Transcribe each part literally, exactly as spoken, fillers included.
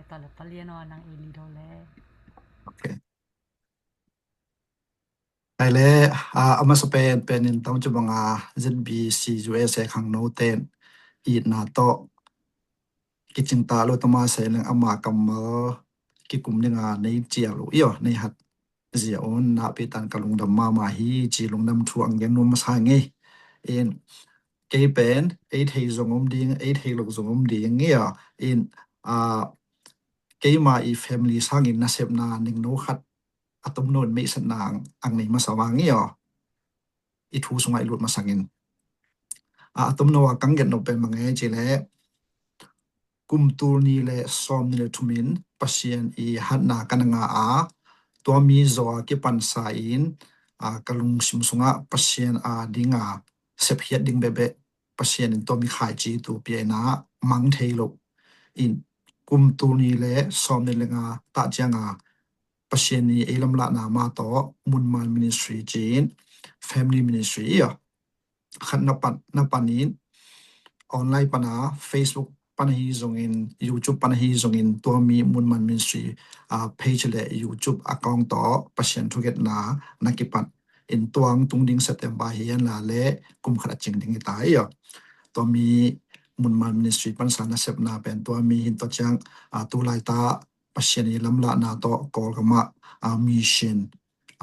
Tua le palian aw nang i li do le. Ok. Hai le, a, a masa pen pen in tawm ci banga Z B C U S A khangno ten itna tawh kicing ta lo tama sei leng ama kammal kikum dinga nei cial uh i aw, nei hat zia un nakpi tan ka lungdam mahmah hi ci lungdam thu ang gen nuam masa ngei. In kei pen ei thei zong om ding, ei thei lo zong om ding i aw. In, a, keima i family sangin nasepna ningno khat a tomno in meihsatna ang, ang nei masa vang i aw. I thu sungah i lut masangin. A, a tomno a kang gen no pen mange ci le kum tul ni le sawm ni le thum in Pasian i hatna ka na nga a, tua mi zaw a kipansa in, a, ka lungsim sungah Pasian a dinga sephiat ding bebeh Pasian in tua mi khaici tu piaina mang thei lo. In kum tul ni le sawm ni le nga tah cianga Pasian i ei lamlahna ma tawh Munman Ministry ci-in family ministry i aw. Khat na pan, na pan in online pana, Facebook pana hi zongin, YouTube pana hi zongin tua mi Munman Ministry, a, page le YouTube account tawh Pasian thugetna na kipan in tuang tung ding September hi hen la le kum khat a cing ding hi ta i aw. Tua mi Munman Ministry pansa nasepna pen tua mi hin tua ciang, a, tu laita Pasian i lamlahna tawh Kawlgam ah, a, mission,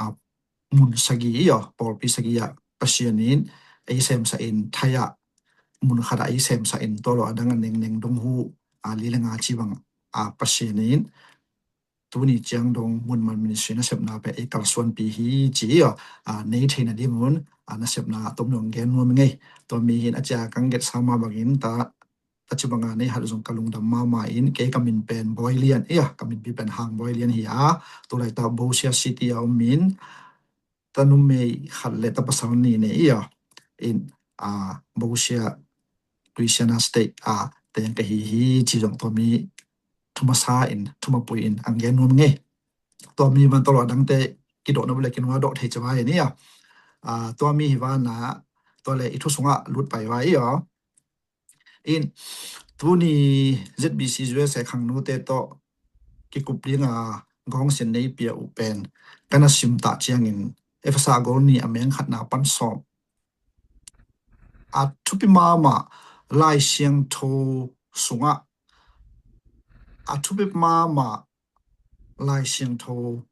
a, mun sagi i aw, pawlpi sagi ah Pasian in ei semsa in thai ah mun khat ah ei semsa in tua lo a dang a nengneng dong hu, a, li le nga ci bang, a, Pasian in tuni ciang dong Munman Ministry nasepna pen ei kalsuanpi hi ci i aw, a, nei theina dingun, a, nasepna a tomno ang gen nuam ngei. Tua mi hin a cia kang get sama bangin ta, ta ci banga nei hat zong ka lungdam mahmah in kei ka min pen Bawi Lian i aw, ka minpi pen Hang Bawi Lian hi a, tu laita Bosia City a om in ta numei khat le ta pasal ni nei i aw. In, a, Bosia Louisiana State a teng ka hi hi ci zong tua mi thumasa in, thumapui in ang gen nuam ngei. Tua mi man tawh lo a dangte kidawh na bu le kinua dawh thei ci vai ni a. A, tua mi hi vana tua le i thu sungah lut pai vai i aw. In tuni Z B C U S A khangnote tawh kikup dinga gawngsin nei pia uh pen ka na sim tah ciangin Efesa gol ni a meng khatna pan sawm. A thupi mahmah Lai Siangtho sungah a thupi mahmah Lai Siangtho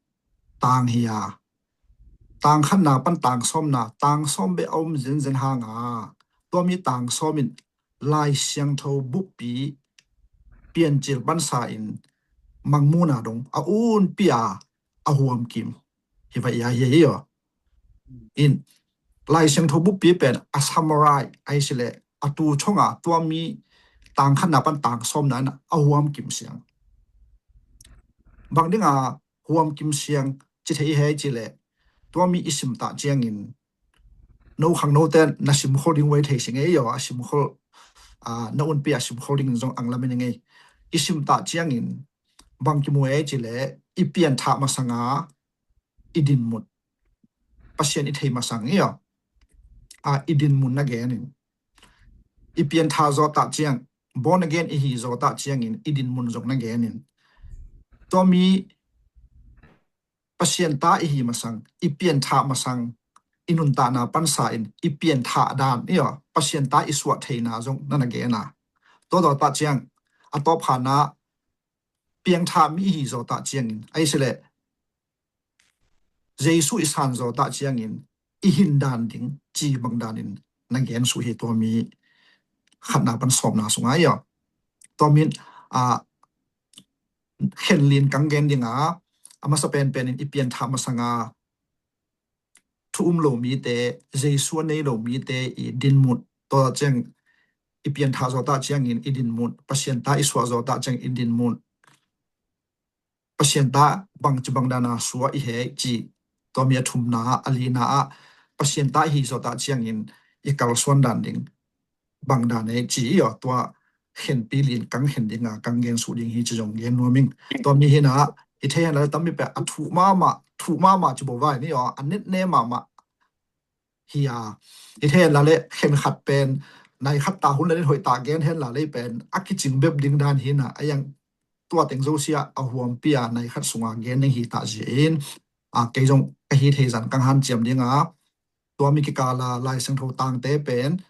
tang hi a, tang khatna pan tang sawmna, tang sawm beh a om zenzen hanga tua mi tang sawm in Lai Siangtho buppi piancil pansa in mangmuna dong a unpi a a huamkim hi va ia hi hi aw. In Lai Siangtho buppi pen a summary ai si le a tu chonga tua mi tang khatna pan tang sawmna in a huamkim siang. Bang dinga huamkim siang ci thei he ci le tua mi i sim tah ciangin no khangnote na simkhol ding vai thei si ngei aw, a simkhol, a, na unpi a simkhol ding zong ang lamin ngei. I sim tah ciangin bang kimu e ci le i pianthah masanga i dinmun. Pasian i thei masang i aw. A, i dinmun na genin. I pianthah zawh tah ciang, born again i hi zawh tah ciangin i dinmun zong na genin. Tua mi Pasian ta i hi masang, i pianthah masang, i nuntakna pansa in i pianthah dan i aw, Pasian ta i suah theina zong na na gena. Tua zawh tah ciang a tawpkhana piangthah mi i hi zawh tah ciangin ai si le Jesu i san zawh tah ciangin i hin dan ding ci bang danin na gen suh hi tua mi khatna pan sawmna sunga i aw. Tua min, a, khenlin kang gen dinga a masa penpen in i pianthah masanga thu um lo mite, Jesu a nei lo mite i dinmun, tua ciang i pianthah zawh tah ciangin i dinmun, Pasian ta i suah zawh tah ciang i dinmun, Pasian ta bangci bang dana suah i he ci. Tua mi a thumna a lina ah Pasian ta i hi zawh tah ciangin i kalsuan dan ding bang dan e ci i aw. Tua khenpi lin kang khen dinga kang gen suh ding hi ci zong gen nuam ing. Tua mi hina i thei hen la le tammi peh a thuh mahmah, thuh mahmah ci bo vai ni aw, a netne mahmah hi a. I thei hen la le khen khat pen nai khat ta hun le nin hoih ta gen hen la le pen a kicing bep ding dan hina a yang tua teng zosia a huampi a nai khat sunga gen ding hi tah zia in, a, kei zong ahi thei zan kang hanciam dinga, tua mi kikala Lai Siangtho tangte pen,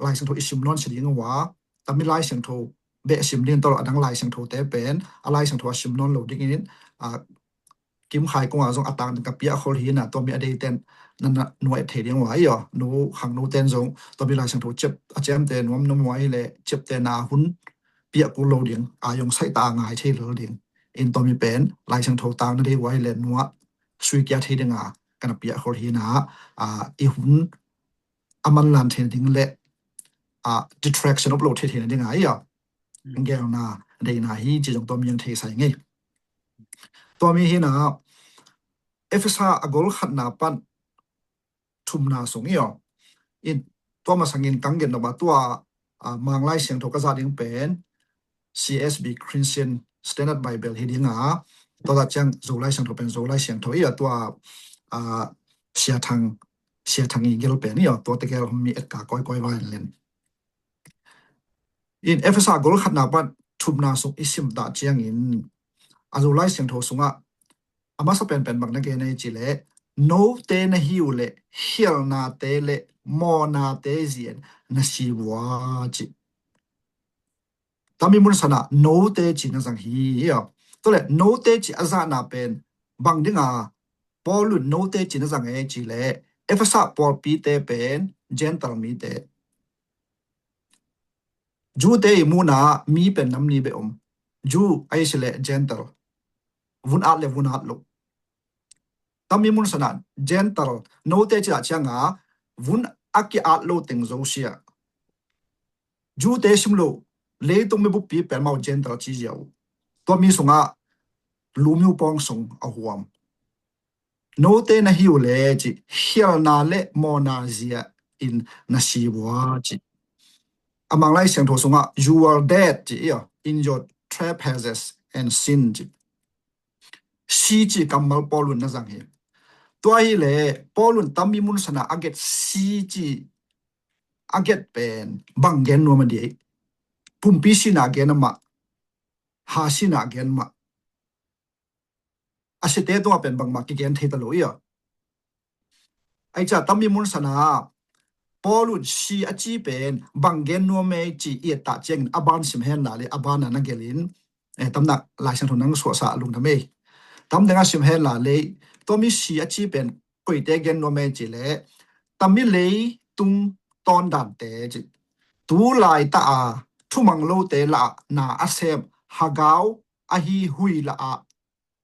Lai Siangtho i sim nawn si ding uh a, tami Lai Siangtho beh sim ding tawh a dang Lai Siangthote pen, a Lai Siangtho a sim nawn lo dingin, a, Kim Khai Kung a zong a tang ding ka piak khol hi na, tua mi a deiten na, na nuai thei ding uh a, i aw, nu khang nu ten zong, tua mi Lai Siangtho ciap, a ciamte nuam nuam uh a hi le, ciapte na hun piak kul lo ding, a yong sai ta ngai thei lo ding. In tua mi pen, Lai Siangtho tang na dei uh a hi le, nuah sui kia thei ding a, ka na piak khol hi na, a, i hun a manlan thei ding le, a, distraction upload thei thei ding a, i aw. Gelna, deina hi, ci zong tua mi ang thei sai ngei. Tua mi hi na, Efesa a gol khatna pan thumna sung i aw. In, tua masangin kang gen nop a tua, a, Mang Lai Siangtho ka za ding pen, C S B Christian Standard Bible hi ding a, tua za ciang Zo Lai Siangtho pen, Zo Lai Siangtho i aw, tua, a, Sia Thang, Sia Thang i gel pen i aw, tua te gel mi et ka koi koi vai len. In Efesa gol khatna pan thumna sung i sim ta ciangin, a Zo Lai Siangtho sungah, a masa penpen bang na gen ei ci le, note na hi uh le, hialnate le, mawnate zia in na si uh a ci. Tami mun sana, note ci na zang hi, i aw. Tua le, note ci a zahna pen, bang dinga, Paul un note ci na zang ei ci le, Efesa pawlpite pen, Gentile mite. Jute i muna mi pen nam ni beh om. Ju a i si le Gentile. Vun at le vun at lo. Tami mun sana Gentile. Note ci a cianga vun a ki at lo teng zosia. Jute sim lo leitung mi buppi pen mau Gentile ci zia uh. Tua mi sunga lumiu pawng sung a huam. Note na hi uh le ci, hialna le mawna zia in na si uh a ci. A Mang Lai Siangtho sungah, "You are dead," ci, i aw, "in your trespasses and sin," ci. Si ci kammal Paul un na zang hi. Tua hi le, Paul un tami mun sana a get si ci, a get pen, bang gen nuam a di. Pumpi sina gen amah, ha sina gen mah. A site tungah pen bangmah kigen thei ta lo i aw. Ai ca tami mun sana Paul un si a ci pen bang gen nuam ei ci i et ta ciangin a ban sim hen la le a ban a na gelin, eh, tamnak Lai Siangtho nang suahsa a lungdam ei. Tam deng a sim hen la le tua mi si a ci pen koite gen nuam ei ci le tami leitung tawn dante ci. Tu lai ta a thumang lote la a na a sem hagau ahi hui la a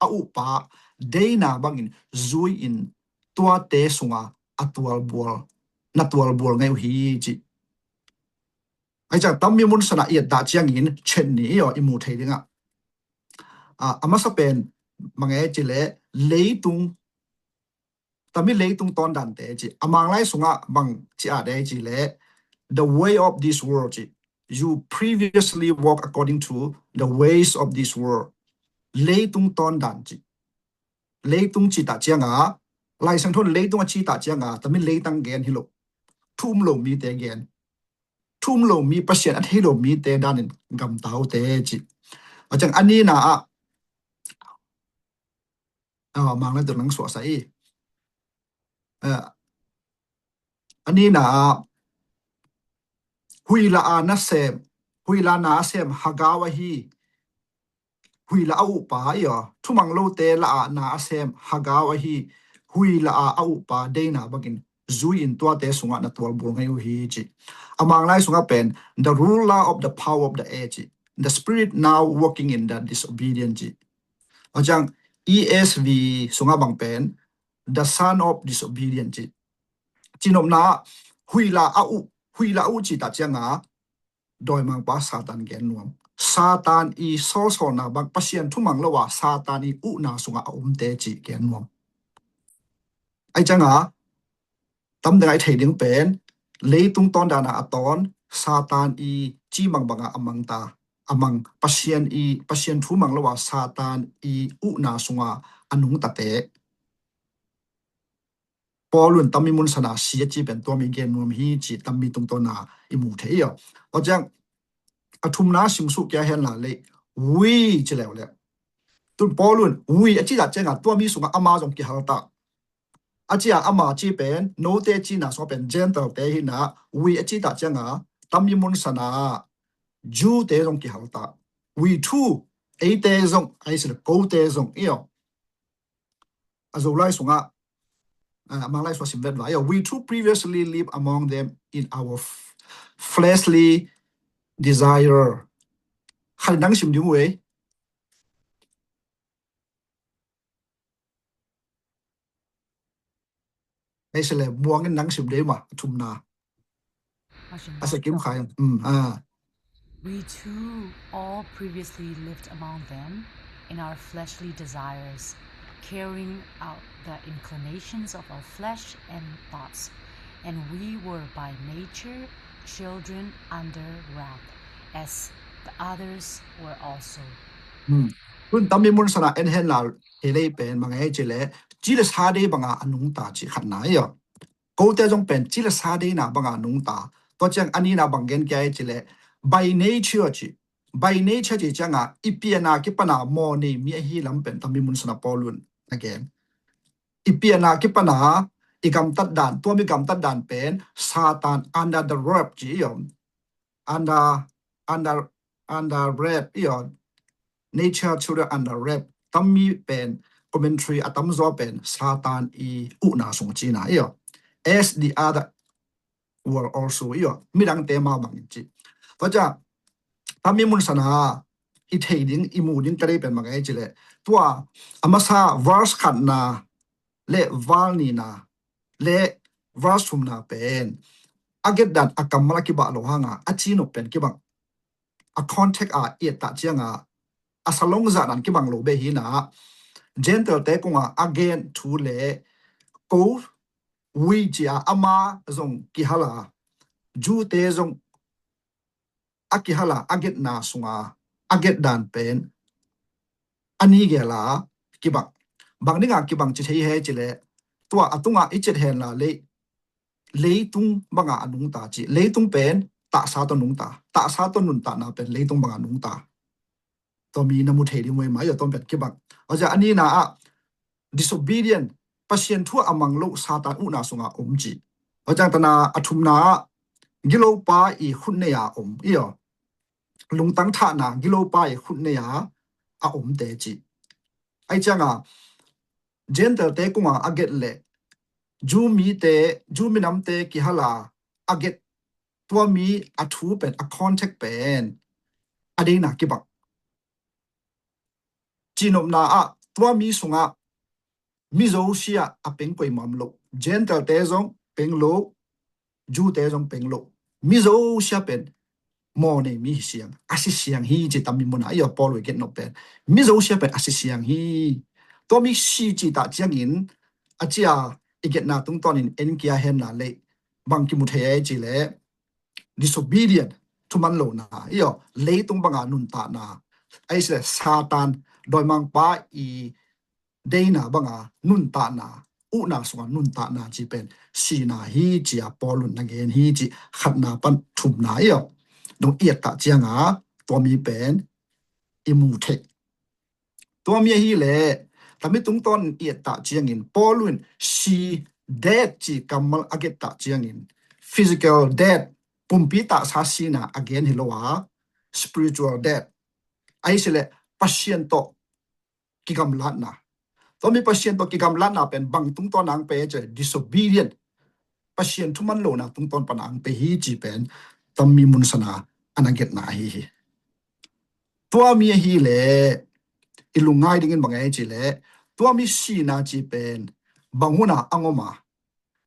a uhpa deina bangin zui in tuate sunga a tualbual, na tualbual ngai uh hi ci. Ai ciang tammi mun sana i et dah ciangin chet ni i aw i mu thei dingah. A, a masa pen mange ci le leitung, tami leitung tawn dante ci. A Manglai sungah bang ci a dei ci le the way of this world ci. You previously walk according to the ways of this world. Leitung tawn dan ci. Leitung ci ta cianga, Lai Siangtho leitung a ci ta cianga, tami leitang gen hi lo. Thu um lo mite gen. Thu um lo mi Pasian a thei lo mite danin gamtaute ci. A ciang a nina ah, a, Manglai tur nang suahsa i. A, a nina ah, hui la a na sem, hui la na a sem hagau ahi, hui la a uhpa i aw, thumang lote la a na a sem hagau ahi, hui la a a uhpa deina bangin zui in tuate sungah na tualbul ngai uh hi ci. A Manglai sungah pen the ruler of the power of the air ci. The spirit now working in the disobedient ci. A ciang E S V sungah bang pen the son of disobedient ci. Cinopna hui la a uh, hui la a uh ci ta cianga dawimangpa Satan gen nuam. Satan i sawlsawlna bang Pasian thumang lo a Satan i uhna sungah a umte ci gen nuam. Ai cianga tam deng ai thei ding pen leitung tawn dana a tawn Satan i cimang banga a mangta, a mang Pasian i, Pasian thumang lo a Satan i uhna sunga a nungtate. Paul un tammi mun sana si a ci pen tua mi gen nuam hi ci tammi tungtawna i mu thei i aw. A ciang a thumna simsuh kia hen la le We ci leuleu. Tun Paul un we a cih tak ciangah tua mi sungah ama zong kihal ta. A ci a ama ci pen, note cihna sungah pen Gentile te hi na, we a cih tak ciangah tammi mun sana Jew te zong kihal ta. We too, eite zong, a i si le kote zong, i aw. A Zolai sungah, a Manglai sungah sim vet vai. We too previously lived among them in our f-, fleshly desire. Khat nang sim ding uh ei. Ei, sele muang in nang sim dei ma, a thumna. A sim a se kim khai. Mm, ah. We too all previously lived among them in our fleshly desires, carrying out the inclinations of our flesh and thoughts, and we were by nature children under wrath, as the others were also. Hmm. Tun tammi mun sana en hen la, he lei pen bang ei ci le, ci le sa dei banga a nungta ci khatna i aw. Kote zong pen ci le sa deina banga nungta. Tua ciang a nina bang gen kia ei ci le, by nature ci. By nature ci cianga i piana kipana maw nei mi ahi lam pen tammi mun sana Paul un a gen. I piana kipana i gamtat dan, tua mi gamtat dan pen Satan under the rope ci i aw. Under, under, under wrath, i aw. Nature children under wrath. Tammi pen commentary a tamzaw pen Satan i uhna sung cina i aw. As the other were also i aw. Midangte ma bangin ci. Tua cia tammi mun sana i thei ding, i mu ding ka dei pen bang ei ci le, tua a masa verse khatna le val nina le verse thumna pen a get dan a kammal a kibah lo hanga a cinop pen kibang. A context a i et tak cianga a salong zah dan kibang lo be hina, Gentile te kunga a gen thu le ko we cia ama zong kihala, Jew te zong a kihala, a getna sunga a get dan pen a ni gela kibang. Bang dinga kibang ci thei he ci le, tua a tunga i cet hen la le, leitung banga a nungta ci. Leitung pen tahsa tawh nungta. Tahsa tawh nuntakna pen leitung banga nungta. Tua mi na mu thei ding uh ei mai, tua pen kibang. Aw cia a nina ah disobedient, Pasian thu a mang lo Satan uhna sunga om ci. Aw ciang tana a thumna ah gilopa i khut nei a om i aw. Lungtang thahna gilopa i khut nei a a omte ci. Ai cianga Gentile te kunga a get le Jew mite, Jew minamte kihala a get, tua mi a thu pen, a context pen a deina kibang. Cinopna ah tua mi sungah mi zosia a peng koimam lo. Gentile te zong peng lo, Jew te zong peng lo. Mi zosia pen maw nei mi hi siang, a si siang hi ci tammi muna i aw Paul i get nop pen. Mi zosia pen a si siang hi. Tua mi si ci tak ciangin a cia i getna tungtawnin en kia hen la le bang kimu thei ei ci le disobedient, thuman lona i aw, leitung banga nuntakna. Ai si le Satan dawimangpa i deina banga nuntakna, uhna sunga nuntakna ci pen sina hi cia Paul un na gen hi ci khatna pan thumna i aw. Nung i et tak cianga tua mi pen i mu thei. Tua mi ahi le, tami tungtawn i et tak ciangin Paul un si, death ci kammal a get tak ciangin physical death, pumpi taksa sina a gen hi lo a, spiritual death. Ai si le Pasian tawh kigamlatna. Tua mi Pasian tawh kigamlatna pen bang tungtawn ang pe ci disobedient, Pasian thuman lona tungtawn pan ang pe hi ci pen tammi mun sana a na getna ahi hi. Tua mi ahi le i lungngai dingin bang ei ci le tua mi sina ci pen bang huna a ngoma.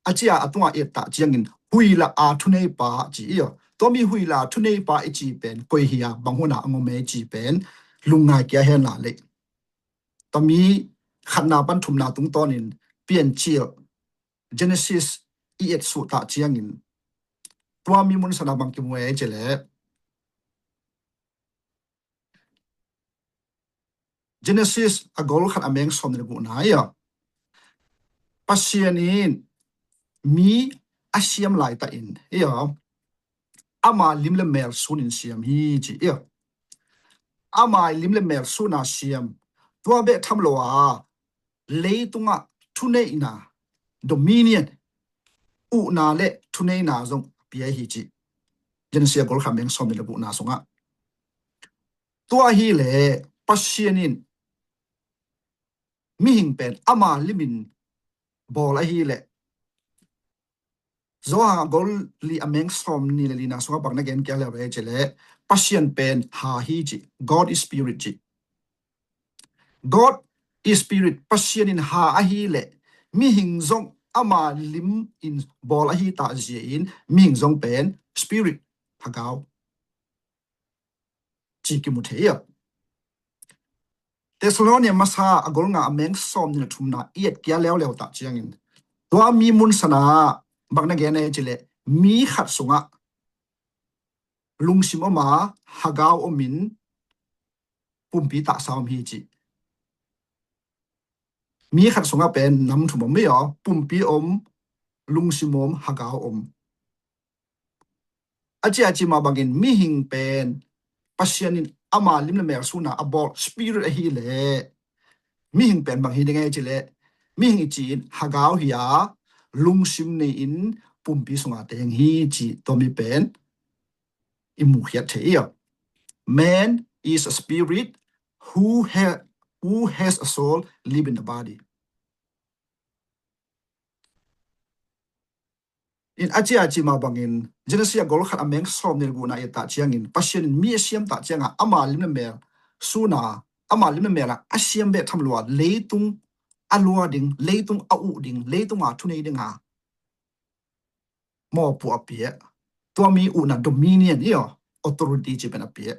A cia a tunga i et tak ciangin huila a thuneipa ci i aw. Tua mi huila thuneipa i ci pen koi hi a bang huna a ngom ei ci pen lungngai kia hen la le. Tami khatna pan thumna tungtawnin Piancil Genesis i et suh tak ciangin tua mi mun sana bang kimu ei ci le Genesis a gol khat a meng sawm le guhna i aw. Pasian in mi a siam laitakin i aw, ama lim le mel sunin siam hi ci i aw. ama lim le mel suna siam, tua bek tham lo a, leitungah thuneihna, dominion, uhna le thuneihna zong pia hi ci. Genesis a gol khat a meng sawm nih le gukna sungah. Tua hi le Pasian in mihing pen ama limin bawl ahi le Johan a gol li a meng sawm nih le lina sungah bang na gen kia leu le ci le Pasian pen ha hi ci. God is spirit ci. God is spirit, Pasian in ha ahi le mihing zong ama lim in bawl ahi ta zia in mihing zong pen spirit, hagau ci kimu thei a. Thessalonia masa a gol nga a meng sawm nih le thumna i et kia leuleu ta ciangin tua mi mun sana bang na gen e ci le mi khat sungah lungsim om a hagau om in pumpi taksa om hi ci. Mi khat sungah pen nam thum om hi aw, pumpi om, lungsim om, hagau om. A ci a ci mah bangin mihing pen Pasian in ama lim le mel suna a bawl spirit ahi le mihing pen bang hi ding e ci le mihing i ci in hagau hi a lungsim nei in pumpi sunga teng hi ci tua mi pen i mukhiat thei i a. Man is a spirit who, ha, who has a soul live in the body. In a ci a ci mah bangin Genesis a gol khat a meng sawm nih le gukna i et ta ciangin Pasian in mi a siam ta cianga ama lim le mel suna ama lim le mel a siam bek tham lua leitung a lua ding, leitung a uh ding, leitung a thunei dinga mawpuak a pia. Tua mi uhna dominion i aw, authority ci pen a pia.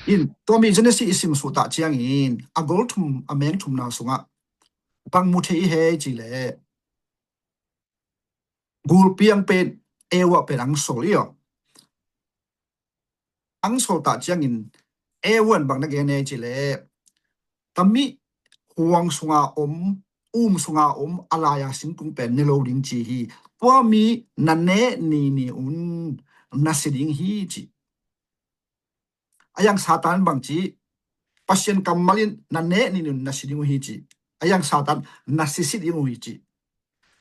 In tua mi Genesis i sim suh ta ciangin a gol thum a meng thumna sungah bang mu thei i he ci le gulpi ang pen Eva pen ang sol i aw. Ang sol ta ciangin Eva in bang na gen e ci le tamih huang sunga om, um sunga om a laia singkung pen ne lo ding ci hi. Tua mi na neh ni ni un na si ding hi ci. A yang Satan bang ci, Pasian kammal in na neh ni ni un na si ding uh hi ci. A yang Satan na sisi ding uh hi ci.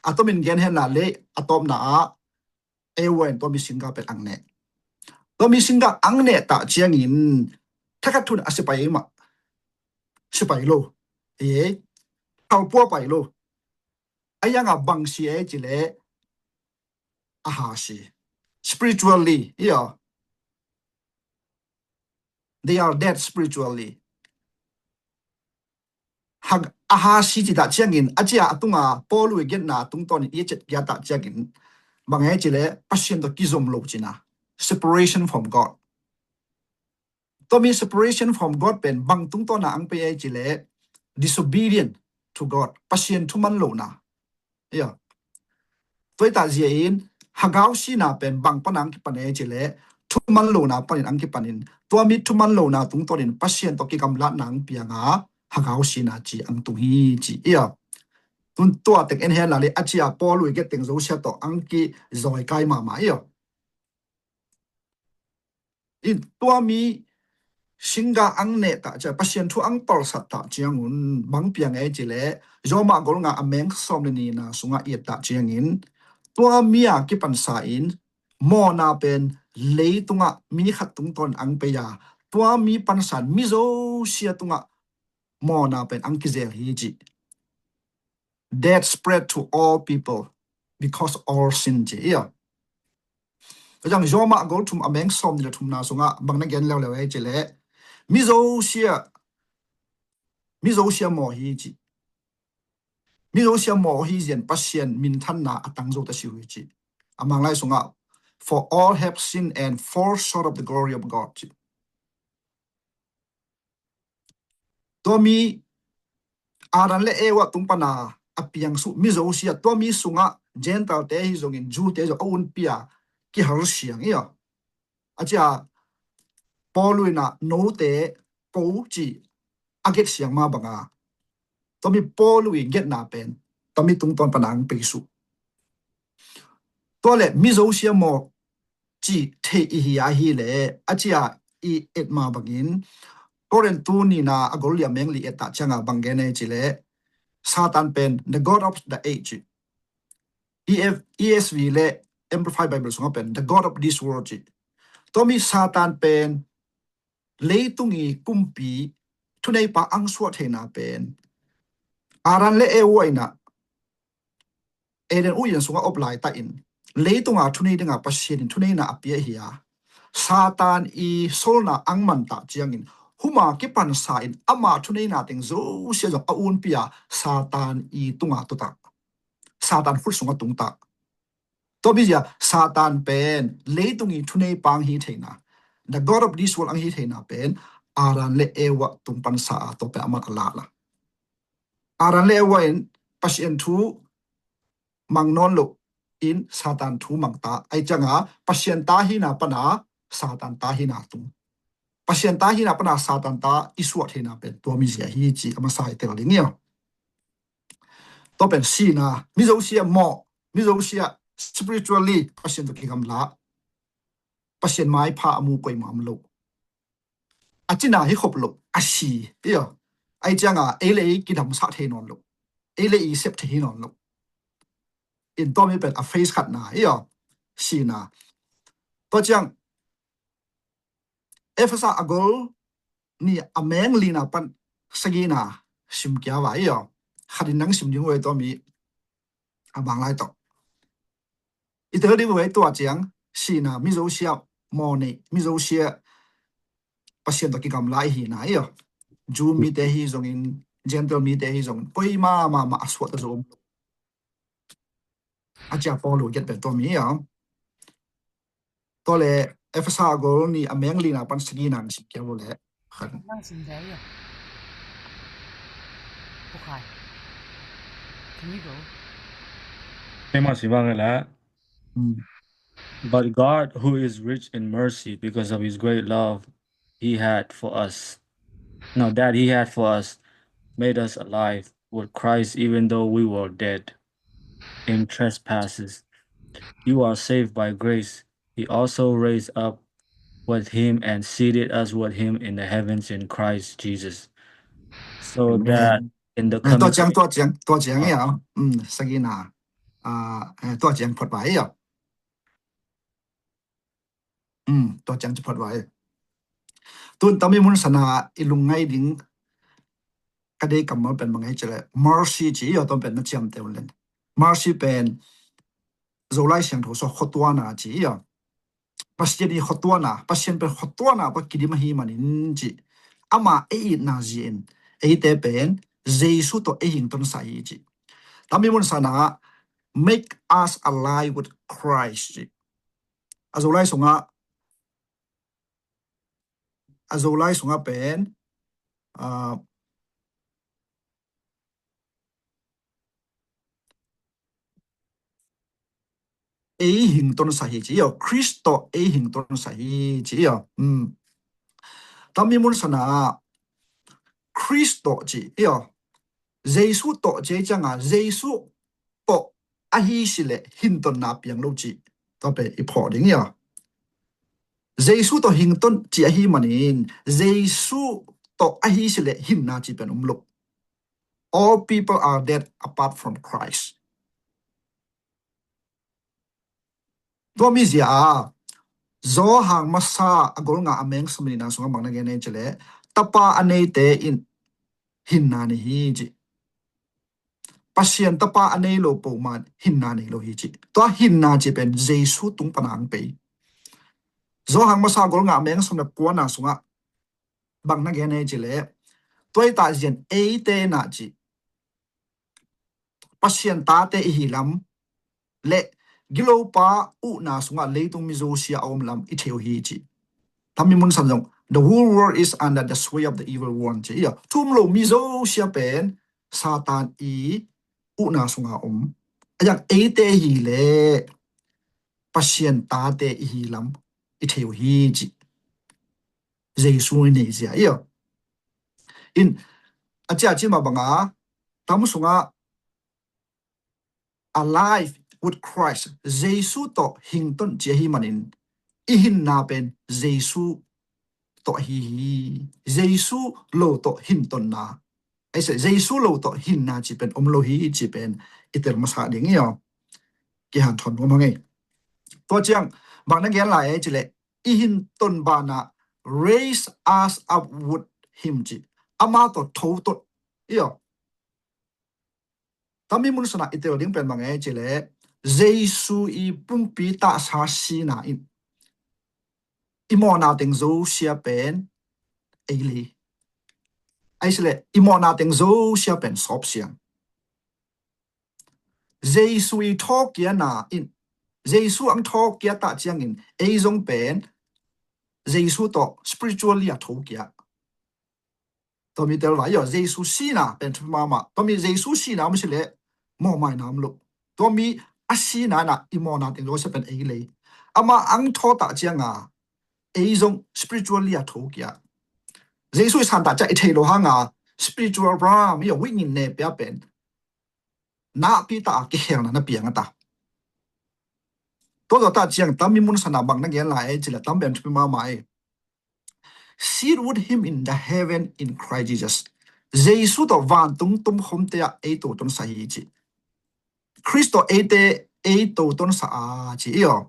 A tomin gen hen la le a tawpna ah Eva in tua mi singgah pen ang neh. Tua mi singgah ang neh ta ciangin thakhat thun a sipai mah sipai lo. Ee, thalpua pai lo. A yanga bang si e ci le a ha si. Spiritually, yeah. They are dead spiritually. Hag a ha si ci ta ciangin a cia a tunga Paul i genna tungtawnin i cet kia ta ciangin bang e ci le Pasian tawh kizom lo cina. Separation from God. Tua mi separation from God pen bang tungtawna ang pe e ci le disobedient to God. Pasian thuman lona. Ia. Tua i ta zia in hagau sina pen bang pana ang kipan e ci le thuman lona panin ang kipanin tua mi thuman lona tungtawnin Pasian tawh kigamlatna ang pianga hagau sina ci ang tung hi ci. Ia. Tun tua tek en hen la le a cia Paul i get teng zosia tawh ang kizoi kai mama ia. In tua mi singgah ang neh ta cia Pasian thu ang palsat ta ciangun bang piang e ci le Roma gol nga a meng sawm le nina sungah i et ta ciangin tua mi a kipansa in mawna pen leitungah mi khat tungtawn ang pei a tua mi pansan mi zosia tungah mawna pen ang kizel hi ci. Death spread to all people because all sin ci ia. Tua ciang Roma gol thum a meng sawm ni le thumna sungah bang na gen leuleu e ci le mi zosia mi zosia maw hi ci. Mi zosia maw hi zian Pasian minthanna a tang zo ta si hui ci. A manglai sungah for all have sinned and fall short of the glory of God ci. Tua mi Adam le Eva tung pana a piang suh mi zosia tua mi sungah Gentile te hi zongin Jew te zong a un pia kihal siang ia. A cia Paul in a note ko ci a get siang ma banga tua mi Paul i getna pen tua mi tungtawn pana ang pei suh. Tua le mi zosia maw ci thei i hi a hi le a cia i et mah bangin, Korin tu nihna a gol li a meng li et ah cianga bang gen ei cileh, Satan pen the god of the age. E F, E S V le Amplified Bible sungah pen the god of this world ci. Tua mi Satan pen leitung i kumpi thuneipa ang suah theina pen Adam le Eva inah Eden u-in sungah op laitakin leitunga thunei dinga Pasian in thuneina a pia hi a, Satan i solna ang mantah ciangin huma kipansa in ama thuneina teng zosia zong a unpi a Satan i tunga tutak, Satan khut sungah tungtak. Tua bizia Satan pen leitung i thuneipa ang hi theina, the god of this world ang hi theina pen Adam le Eva tung pansa a tua pen aman a lala. Adam le Eva in Pasian thu mang nawn lo in Satan thu mangta. Ai cianga Pasian ta hina pana Satan ta hina tung. Pasian ta hina pana Satan ta i suah theina pen tua mizia hi ci a masa i tel ding ia. Tua pen sina, mizosia mawh, mizosia spiritually Pasian tua kigamla, Pasian maipha a mu koima om lo. A cina hi khop lo, a si ia. Ai cianga ei le ei kidamsah thei nawn lo, ei le ei sep thei hi nawn lo. In tua mi pen a face khatna ia, sina. Tua ciang Efesa a gol ni a meng lina pan sagina sim kia va ia. Khatin nang sim ding uai tua mi a bang lai tawh i tel ding uai tua ciang sina mizosia mawh nei, mizosia Pasian tua kigamla i hina ia. Jew mite hi zongin, Gentile mite hi zongin, koima mama a suahta zo om. A cia Paul u get pen tua mi ia. Tua le Efesa a gol ni a meng lina pan sagina sim kia vo le. Nang sim ve ia. Pukhai. Can you go? Tema si bang la. But God, who is rich in mercy, because of his great love he had for us, no, that he had for us, made us alive with Christ, even though we were dead in trespasses. You are saved by grace. He also raised up with him and seated us with him in the heavens in Christ Jesus. So that in the coming... Tua ciang, tua ciang, tua ciang ia. Sagina. Tua ciang phot vai ia. Tua ciang ci phot vai. Tun tami mun sana i lungngai ding ka dei kammal pen mangai cileh mercy ci ia, tua pen na ciamteh un len. Mercy pen Zolai Siangtho sua khotuana ci ia. Pasian i khotuana, Pasian pen khotuana tua kidim ahi manin ci. Ama ei itna zia in eite pen Jesu tawh ei hingtonsa hi ci. Tami mun sana make us alive with Christ ci. A Zolai sungah, a Zolai sungah pen ei hingtonsa hi ci ia, Khrist tawh ei hingtonsa hi ci ia. Tami mun sana Khrist tawh ci ia, Jesu tawh ci cianga Jesu tawh ahi sileh hintonna piang lo ci. Tua pen i phawh ding ia. Jesu tawh hington ci ahi manin Jesu tawh ahi sileh hinna ci pen um lo. All people are dead apart from Christ. Tua mizia a Zawhang masa a golnga a meng sumnina sungah bang na gen ei cileh, tapa a neite in hinna nei hi ci. Pasian tapa a nei lo poman hinna nei lo hi ci. Tua hinna ci pen Jesu tung pana ang pei. Zawhang masa a golnga a meng sumna kuana sungah bang na gen ei cileh, tua i tah zian eite na ci Pasian tate i hi lam le gilopa uhna sungah leitung mi zosia a om lam i thei uh hi ci. Tami mun san zong, the whole world is under the sway of the evil one ci ia. Thum lo mi zosia pen Satan i uhna sungah om. A yak eite hi le Pasian tate i hi lam i thei uh hi ci. Jesu i nei zia ia. In a cia cin mah banga tam sungah alive with Christ, Jesu tawh hington ci ahi manin i hinna pen Jesu tawh ahi hi. Jesu lo tawh hintonna, ahi seh, Jesu lo tawh hinna ci pen om lo hi ci pen i tel masa ding hi aw. Kihanthawn nuam hang ei. Tua ciang bang na gen lai ei ci leh, i hinton banah raise us up with him ci. Ama tawh tho tot hi aw. Tami mun sanah i tel ding pen bang ei ci leh, Jesu i pumpi tahsa sina in i mawhna teng zosia pen ei lei. Ahi seh leh i mawhna teng zosia pen sawpsiang. Jesu i thawkiatna in, Jesu ang thawkiat tah ciangin ei zong pen Jesu tawh spiritually a thokiat. Tua mi tel vai aw, Jesu sina pen thupi mahmah. Tua mi Jesu sina om si leh mawhmaina om lo. Tua mi a sina na i mawhna teng zosia pen ei lei. Ama ang thaw tah cianga ei zong spiritually a thokiat. Jesu i san tah ciang i thei lo hanga spiritual realm hi aw, wingin ne pia pen nakpi tah a kikhelna na piang a ta. Tua zawh tah ciang tami mun sanah bang na gen lai ei ci leh, tam pen thupi mahmah ei. Seated with him in the heaven in Christ Jesus. Jesu tawh vantung tumkhomte ah ei totonsa hi ci. Khrist tawh eite ei totonsa a ci hi aw.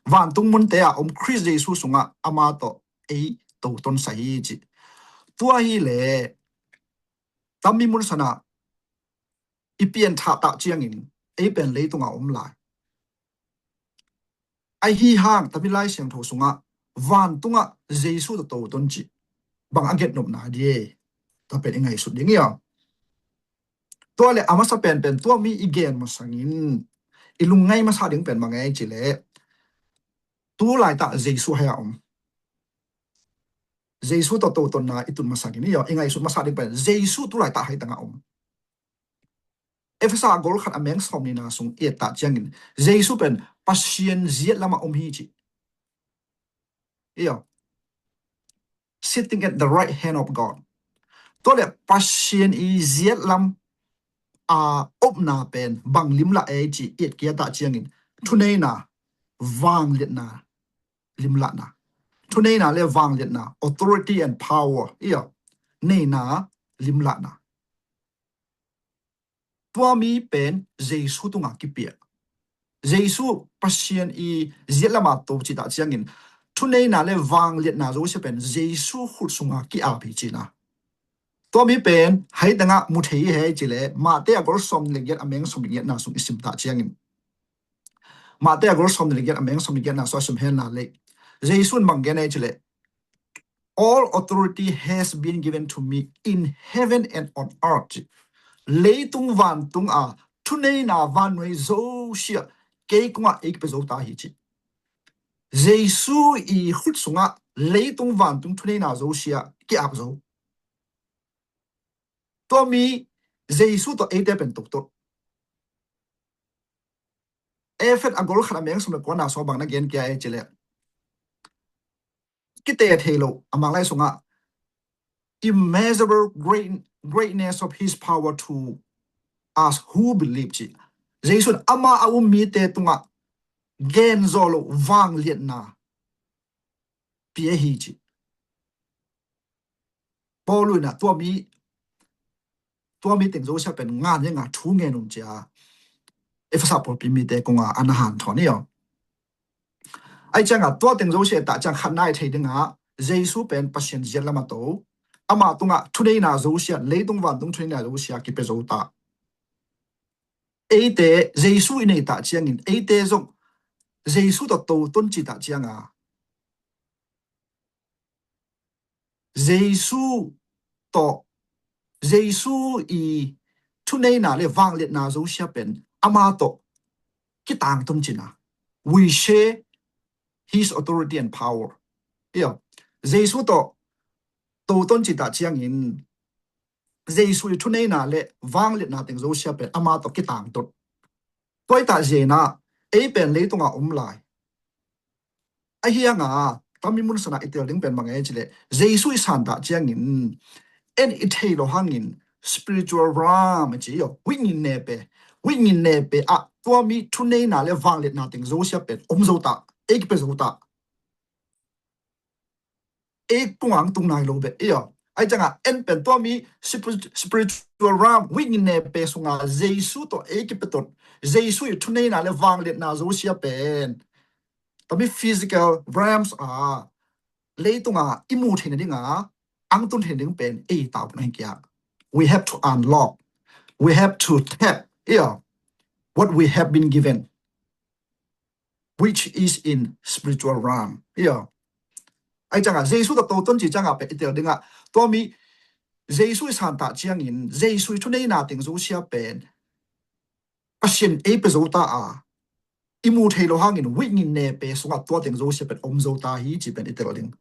Vantung munte ah om Khrist Jesu sungah ama tawh ei totonsa hi ci. Tua hi leh tami mun sanah i pianthah tah ciangin ei pen leitungah om lai. Ahi hang tami Lai Siangtho sungah vantungah Jesu tawh toton cih bang a gen nopna ding ei? Tua pen i ngaihsut ding hi aw. Tua leh a masa penpen tua mi i gen masangin i lungngai masa ding pen bang ei ci leh, tu laitah Jesu hai a om. Jesu tawh totonna i tun masangin hi aw, i ngaihsut masa ding pen Jesu tu laitah hai tangah om. Efesa a gol khat a meng sawm nihna sung i et tah ciangin Jesu pen Pasian ziat lamah om hi ci. Hi aw. Sitting at the right hand of God. Tua leh Pasian i ziat lam a omna pen bang limlah ei ci i et kia tah ciangin thuneina, vangliatna limlahna. Thuneina le vangliatna, authority and power, hi aw, neina limlahna. Tua mi pen Jesu tungah kipia. Jesu Pasian i ziat lamah to cih tah ciangin thuneina le vangliatna zosia pen Jesu khut sungah ki-ap hi cihna. Tua mi pen hai tangah mu thei hi ei ci leh, Mate a gol sawm le giat a meng sawm le giatna sung i sim tah ciangin, Mate a gol sawm le giat a meng sawm le giatna sung a sim henla leh, Jesu in bang gen ei ci leh, "All authority has been given to me in heaven and on earth." Leitung vantung a thuneina vannuai zosia kei kungah ei kipia zo ta hi ci. Jesu i khut sungah leitung vantung thuneina zosia ki-ap zo. Tua mi Jesu tawh eite pen totot. Efet a gol khat a meng sawm le kuana sung bang na gen kia ei ci leh, kite thei lo a Manglai sungah, "Immeasurable great, greatness of his power to us who believe," ci. Jesu in ama a um mite tungah gen zawh loh vangliatna pia hi ci. Paul in ah tua mi, tua mi teng zosia pen ngan zenga thu ngen un ci a Efesa pawlpi mite kungah a na hanthawn hi aw. Ahi ciangah tua teng zosia tah ciang khatna i thei dingah Jesu pen Pasian ziat lamah to, ama tungah thuneina zosia, leitung vantung thuneina zosia kipia zo ta. Eite Jesu i nei tah ciangin eite zong Jesu tawh toton cih tah cianga Jesu tawh, Jesu i thuneina le vangliatna zosia pen ama tawh kitangton cihna. We share his authority and power. Hi aw, Jesu tawh toton cih tah ciangin Jesu i thuneina le vangliatna teng zosia pen ama tawh kitangton. Tua i tah zenah ei pen leitungah om lai. Ahi hanga tami mun sanah i tel ding pen bang ei ci leh, Jesu i san tah ciangin en i thei lo hangin spiritual realm ci hi aw, wingin nepe, wingin nepe ah tua mi thuneina le vangliatna teng zosia pen om zo ta, ei kipia zo ta. ei kungah ang tung nai lo beh, iyo. Ahi ciangah en pen tua mi spiritual realm, witness pe sungah Jesu tawh ei kipetot, Jesu i thuneina le vangliatna zosia pen tua mi physical realms a leitungah i mu theina dingah ang tun theina ding pen ei tau na hi kia. We have to unlock, we have to tap, iyo, what we have been given, which is in spiritual realm. Iyo. Ahi ciangah Jesu tawh toton ci ciangah pen i tel dingah tua mi Jesu i santah ciangin Jesu i thuneina teng zosia pen Pasian ei pe zo ta a, i mu thei lo hangin witness pe sungah tua teng zosia pen om zo ta hi ci pen i tel ding.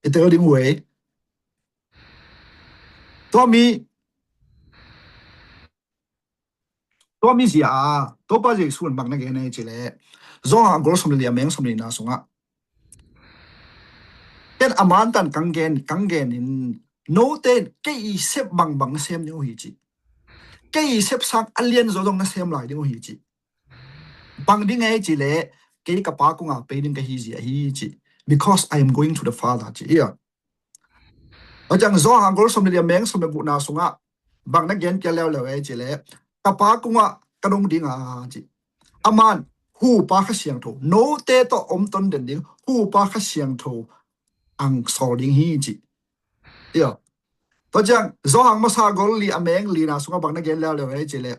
I tel ding uh ei. Tua mi Tua mi zia a Topa Jesu in bang na gen ei ci leh, Johan a gol sawm le li a meng sawm le lina sungah, ken a mantan kang gen, kang gen in, note in kei i sep bangbang na sem ding uh hi ci. Kei i sep sang a lian zo zong na sem lai ding uh hi ci. Bang ding ei ci leh, kei ka Pa kungah pei ding ka hi zia hi ci. Because I am going to the Father ci. Iyo. Ahi ciang Johan a gol sawm le li a meng sawm le gukna sungah bang na gen kia leuleu ei ci leh, ka Pa kungah ka dong ding a ci. Aman hupa Kha Siangtho, note tawh om ton den ding hupa Kha Siangtho ang sawl ding hi ci. Iyo. Tua ciang Johan masa gol li a meng lina sungah bang na gen leuleu ei ci leh,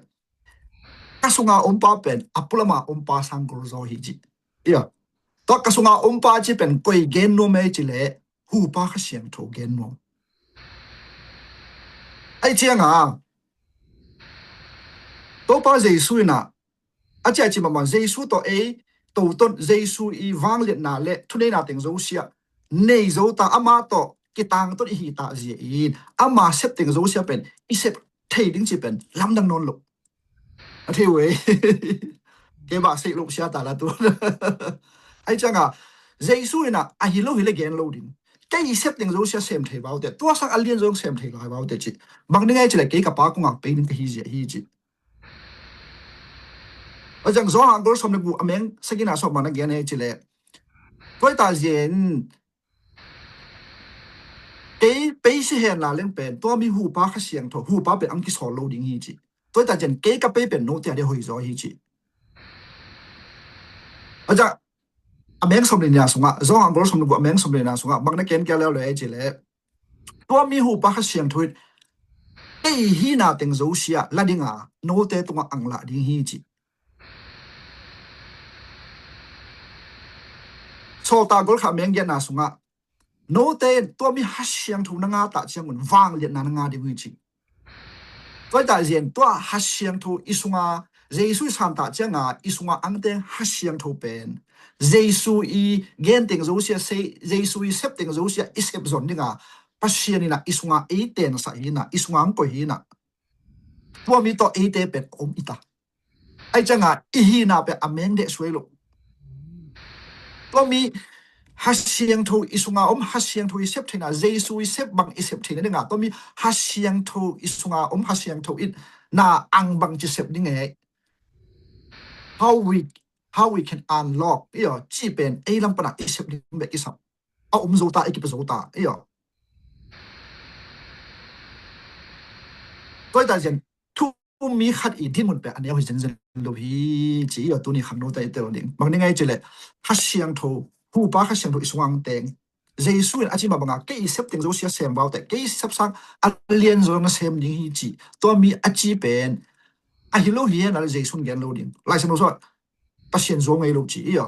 ka sunga om pa pen a pulama om pa sang gol zaw hi ci. Iyo. Tua ka sunga om pa ci pen koi gen nuam ei ci leh, hupa Kha Siangtho gen nuam. Ahi ciangah Topa Jesu inah a cia ci mahmah Jesu tawh ei toton Jesu i vangliatna le thuneina teng zosia nei zo ta, ama tawh kitang ton i hi ta zia in ama sep teng zosia pen i sep thei ding ci pen lamdang nawn lo. A thei uh ei. Kei bah sei lo sia ta la tu. Ahi ciangah Jesu inah a hi lo hi le gen lo ding. Kei i sep teng zosia sem thei vaute, tua sang a lian zong sem thei lai vaute ci. Bang ding ei ci leh kei ka Pa kungah pei ding ka hi zia hi ci. Ahi ciang Johan a gol sawm le guk a meng sagina sawm bang na gen ei ci leh, tua hi ta zia in kei pei si hen la leng pen tua mi hupa Kha Siangtho, hupa pen ang kisawl lo ding hi ci. Tua hi ta zia in kei ka pei pen note a dia hoi zaw hi ci. Ahi ciang a meng sawm le lina sungah, Johan a gol sawm le guk a meng sawm le lina sungah bang na gen kia leuleu ei ci leh, tua mi hupa Kha Siangtho in kei hina teng zosia la dinga note tungah ang lah ding hi ci. Sawltak gol khat a meng giatna sungah note in tua mi Kha Siangtho na nga ta ciangun vangliatna na nga ding uh hi ci. Tua hi ta zia in tua Kha Siangtho i sunga, Jesu i santah cianga i sunga ang teng Kha Siangtho pen Jesu i gen teng zosia sei, Jesu i sep teng zosia i sep zon dinga Pasian inah i sunga ei tensah hi inah, i sunga ang koi hi inah, tua mi tawh eite pen om i ta. Ahi cianga i hina pen a meng deh suai lo. Tua mi Kha Siangtho i sunga om, Kha Siangtho i sep theina, Jesu i sep bang i sep theina dinga tua mi Kha Siangtho i sunga om Kha Siangtho in na ang bang ci sep ding ei. How we, how we can unlock, iyo, ci pen ei lam pana i sep ding bek i sap. A om zo ta, i kipe zo ta, iyo. Tua hi ta zia in thu mi khat i dinmun pen a neu hi zenzen lo hi ci, iyo, tuni khang note i tel ding. Bang ding ei ci leh Kha Siangtho, hupa Kha Siangtho i sunga ang teng Jesu in a ci mah banga kei i sep teng zosia sem vaute, kei i sep sang a lian zo na sem ding hi ci. Tua mi a ci pen a hi lo hi hen la leh Jesu in gen lo ding. Laisiangtho sungah Pasian zuau ngei lo ci, iyo.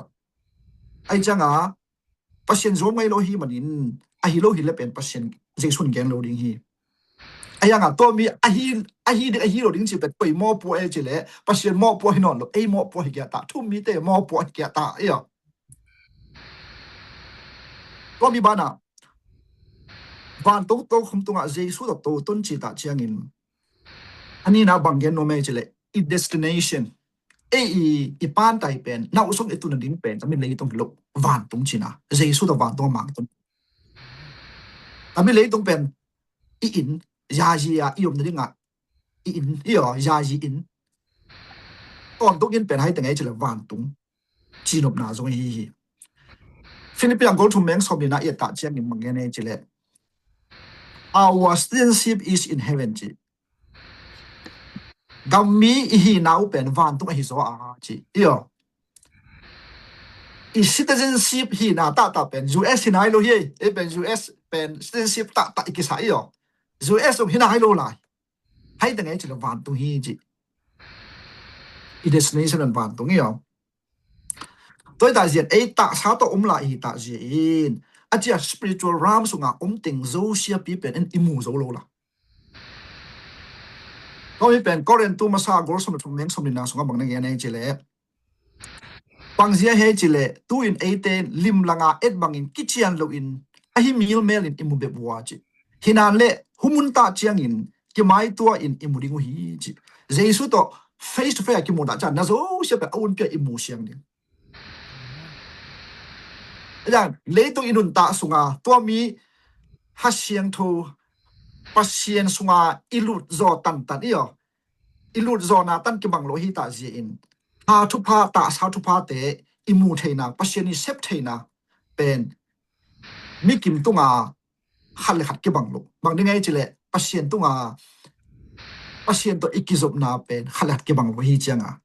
Ahi cianga Pasian zuau ngei lo hi manin a hi lo hi le pen Pasian, Jesu in gen lo ding hi. Ahi cianga tua mi a hi, a hi ding a hi lo ding ci pen koi mawhpuah ei ci leh Pasian mawhpuah hi nawn lo, ei mawhpuah hi kia ta, thu mite mawhpuah hi kia ta, iyo. Tua mi banah vantung tokhom tungah Jesu tawh toton ci ta ciangin a nina bang gen nuam ei ci leh i destination, ei i, i pantai pen, na usong i tuna ding pen tua mi leitung hi lo, vantung cina, Jesu tawh vantung a mang tun. Tua mi leitung pen i inn, zazi a i omna dinga i inn, iyo, zazi inn. Tawntung inn pen hai teng ei ci leh vantung cinopna zong hi hi. Philippi a gol thum meng sawm nihna i et ta ciangin bang gen ei ci leh, our citizenship is in heaven ci. Gammi i hihna uh pen vantung ahi zaw a ci. Iyo. I citizenship hihna taktak pen U S hihna hi lo hi. Ei pen U S pen citizenship taktak i kisa iyo. U S um hihna hi lo lai. Hai teng ei ci leh vantung hi ci. I destination pen vantung iyo. Tua hi ta zian ei taksa tawh om lai hi ta zian a cia spiritual realm sunga om teng Zosia pi pen en i mu zo lo la. Tua mi pen Korintu masa gol sawm le thum meng sawm nihna sunga bang na gen ei ci leh, bang zia hi ci leh, tu-in eite limlanga et bangin kician loin ahi milmelin i mu bep uh a ci. Hinan leh humun ta ciangin kimaitua in i mu ding uh hi ci. Jesu tawh face to face a kimu ta ciang na Zosia pen a unpia i mu siang ding. Leitung i nuntak sunga tua mi ha siangtho Pasian sunga i lut zaw tantan iyo. I lut zawna tan kibang lo hi ta zian in ha thupha, taksa thuphate i mu theina, Pasian i sep theina pen mi kim tunga khat le khat kibang lo. Bang ding ei ci leh Pasian tunga Pasian tawh i kizopna pen khat le khat kibang lo hi cianga.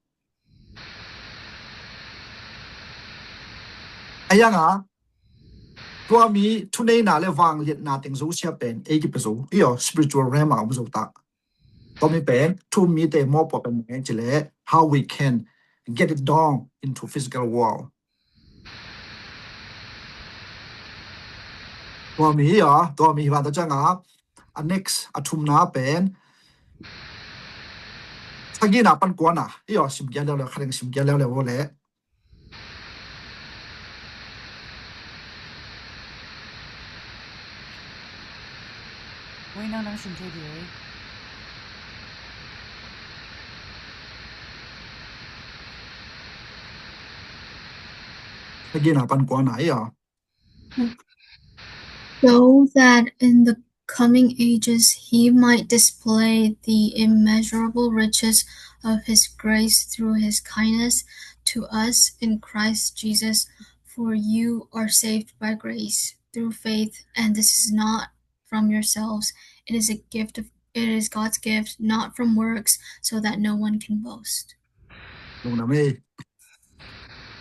A yanga tua mi thuneina le vangliatna teng Zosia pen ei kipia zo iyo, spiritual realm a om zo ta. Tua mi pen thu mite mawpuak pen bang ei ci leh how we can get it down into physical world. Tua mi iyo, tua mi hi van ta cianga a next a thumna pen sagihna pan kuana iyo, sim kia leuleu, kha ding sim kia leuleu vo leh. Oi, nang nang sim thei dih. Sagihna pan kuana iyo. So that in the coming ages he might display the immeasurable riches of his grace through his kindness to us in Christ Jesus. For you are saved by grace through faith, and this is not from yourselves. It is a gift of, it is God's gift, not from works, so that no one can boast. Lungdam ei.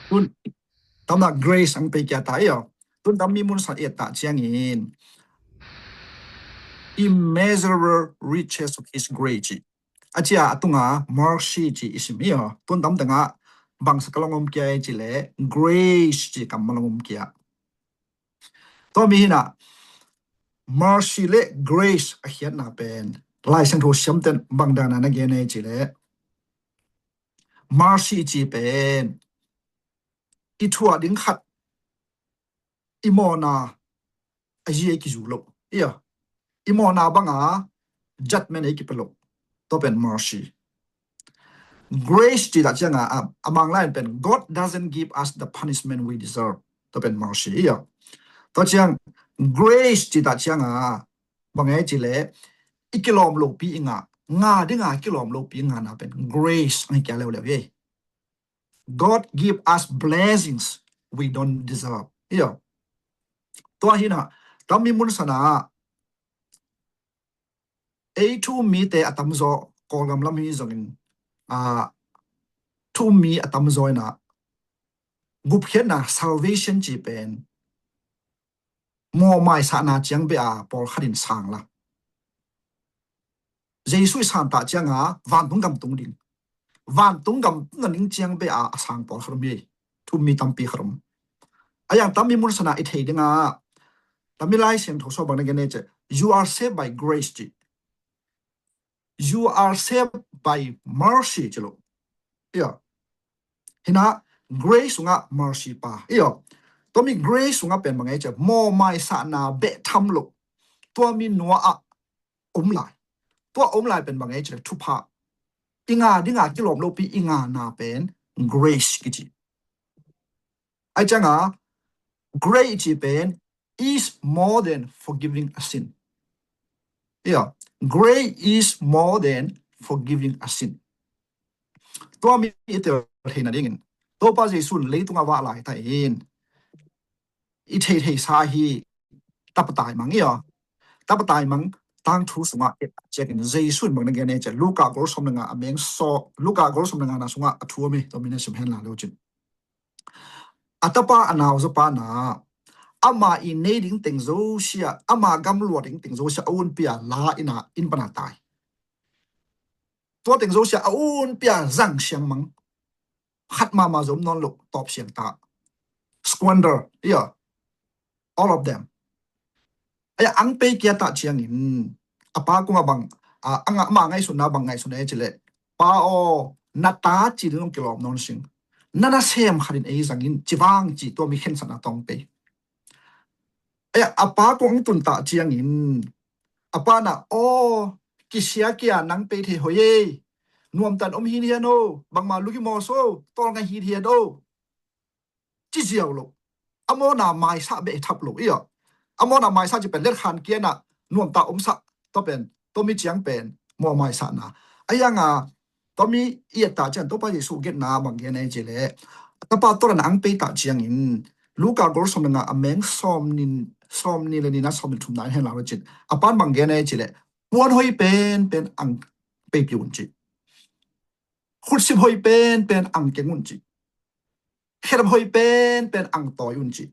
Tun tamna grace ang pei kia ta iyo. Tun tam mi mun san et ta ciangin immeasurable riches of his grace ci. A cia a tunga mercy ci i sim iyo. Tun tam tengah bangsa ka long om kia ei ci leh grace ci kam ma long om kia. Tua mi hina mercy le grace a khiatna pen Lai Siangtho siamten bang dana na gen ei ci leh mercy ci pen i thuah ding khat i mawhna a zi ei kizu lo. Ia i mawhna banga judgment ei kipia lo. Tua pen mercy. Grace ci ta cianga a, a Manglai in pen God doesn't give us the punishment we deserve. Tua pen mercy ia. Tua ciang grace ci ta cianga bang ei ci leh i kilawm lopi i ngah, ngah dinga kilawm lopi i ngahna pen grace ang hi kia leuleu ei. God give us blessings we don't deserve. Ia tua hina tam mi mun sana ei thu um mite a tamzaw Kawlgam lam hi zongin a thu um mi a tamzaw ina gupkhiatna salvation ci pen mawhmaisahna ciang beh a pawlkhat in sang la. Jesu i santa cianga vantung gam tung ding, vantung gam tungna ning ciang beh a a sang pawlkhat om hi. Thu um mi tampi khat om. A yang tam mi mun sana i thei dinga tam mi Lai Siangtho sua bang na gen ei ci, you are saved by grace ci. You are saved by mercy ci lo. Ia hina grace sunga mercy pa ia. Tua mi grace sunga pen bang ei ci mawhmaisahna beh tham lo. Tua mi nua a om lai. Tua om lai pen bang ei ci thupha i ngah dinga kilawm lopi i ngahna pen grace kici. Ai cianga grace ci pen is more than forgiving a sin. Ia grace is more than forgiving a sin. Tua mi i tel theina dingin Topa Jesu in leitunga vah lai ta in i thei thei sa hi. Tapa taimang i aw. Tapa taimang tangthu sungah et ciangin Jesu in bang na gen ei ci leh Luka gol sawm le nga a meng sawm, Luka gol sawm le nga na sungah a thu om hi. Tua mi na sim hen la lo cin. A tapa a nau zawpa na ama i nei ding teng zosia, ama gam lua ding teng zosia a unpi a la in a inn pan a tai. Tua teng zosia a unpi a zang siangmang. Khat mahmah zom nawn lo, tawp siang ta. Squander, yeah. All of them. Aya ang pei kia ta ciangin a pa kung a bang a, a nga, ama ngaihsutna bang ngaihsutna ei ci leh, Pa aw, na ta ci ding kilawm nawn sing. Na nasem khat in ei zangin ci vang ci tua mi khensatna tawng pei. Aya a pa kung ang tun ta ciangin a pa na, aw, kisia kia nang pei thei hoi ei. Nuamtan om hi hian o, bangma luki maw so, tawl ngai hi hian o. Ci ziau lo. A mawna maisa beh thap lo i aw. A mawna maisa ci pen let khan kiana nuamta omsa. Tua pen, tua mi ciang pen maw maisana. A yanga tua mi i et ta cian Topa Jesu genna bang gen ei ci leh, a tapa tua na ang pei ta ciangin Luka gol sawm le nga a meng sawm nin, sawm ni le nina sawm ni thumna hen la lo cin. A pan bang gen ei ci leh, puan hoi pen pen ang pei piu un ci. Khutsip hoi pen pen ang keng un ci. Khelap hoi pen pen ang tawi un ci.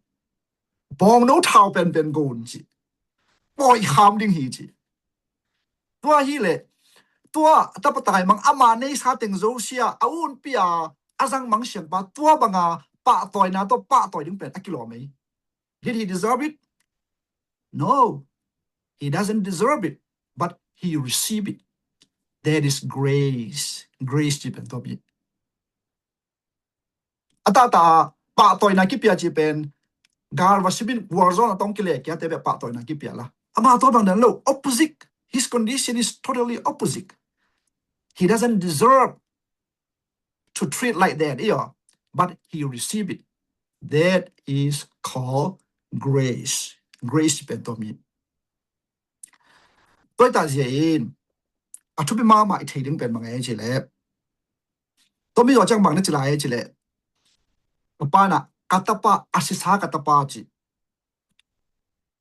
Bawngno thau pen pen go un ci. Pawi kham ding hi ci. Tua hi leh, tua tapa taimang ama neisa teng zosia a unpi a, a zang mang siangpa tua banga pahtawina tua pahtawi ding pen a kilawm ei. Did he deserve it? No. He doesn't deserve it, but he received it. That is grace. Grace ci pen tua pi. A tata pahtawina kipia ci pen galva sibin gualzawna tawng kile kia te beh pahtawina kipia la. Ama tua bang dan lo, opposite. His condition is totally opposite. He doesn't deserve to treat like that, i aw, but he received it. That is called grace. Grace pen tua mi. Tua i ta zia in a thupi mahmah i thei ding pen bang ei ci leh, tua mi zaw ciang bang na ci lai ei ci leh, ka pa na ka tapa a sisa ka tapa ci